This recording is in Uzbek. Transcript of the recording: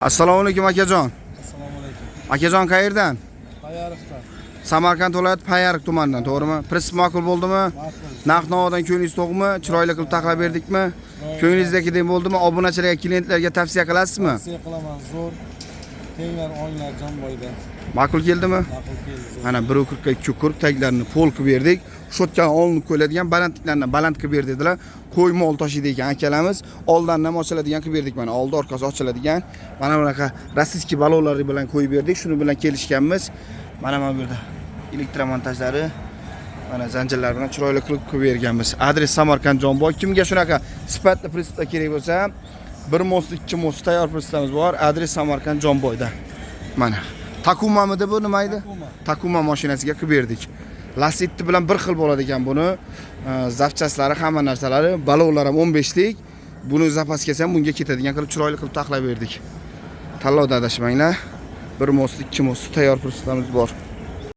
Assalomu alaykum, akajon. Assalomu alaykum. Akajon, qayerdan? Payariqdan. Samarqand viloyati, Payariq tumanidan, to'g'rimi? Pritsep ma'qul bo'ldimi? Ma'qul. Narx navodan ko'nglingiz to'qmi? Chiroyli qilib taxlab berdikmi? Ko'nglingizdagidek bo'ldimi? Obunachilarga, klientlarga tavsiya qilasizmi? Tavsiya qilaman, zo'r. Kelinglar, olinglar Jomboyda. Ma'qul keldimi? Ma'qul keldi, zo'r. Mana 1.40 ga 2.40, taglarini pol qilib berdik. Щётка ni olinib qo'yiladigan, balandliklarni baland qilib berdilar. Qo'y, mol tashiydi ekan akalamiz. Oldandan ham ochiladigan qilib berdik mana. Oldi, orqasi ochiladigan. Mana bunaqa российский balonlari bilan qo'yib berdik. Shuni bilan kelishganmiz. Mana bu yerda elektromontajlari, mana zanjirlar bilan chiroyli qilib qo'yib berganmiz. Adres Samarqand, Jomboy. Kimga shunaqa sifatli pritseplar kerak bo'lsa, bir мост, ikki мост tayyor pritseplarimiz bor. Adres Samarqand, Jomboyda. Mana. Takumamidi bu, nima edi? Takuma. Takuma mashinasiga qilib berdik. Lasetti bilan bir xil bo'ladi ekan buni. Запчасть lari, hamma narsalari, balonlar ham 15lik. Buni запас kelsa ham bunga ketadigan qilib, chiroyli qilib taxlab berdik. Tanlovda adashmanglar. Bir мост, ikki мост tayyor pritseplarimiz bor.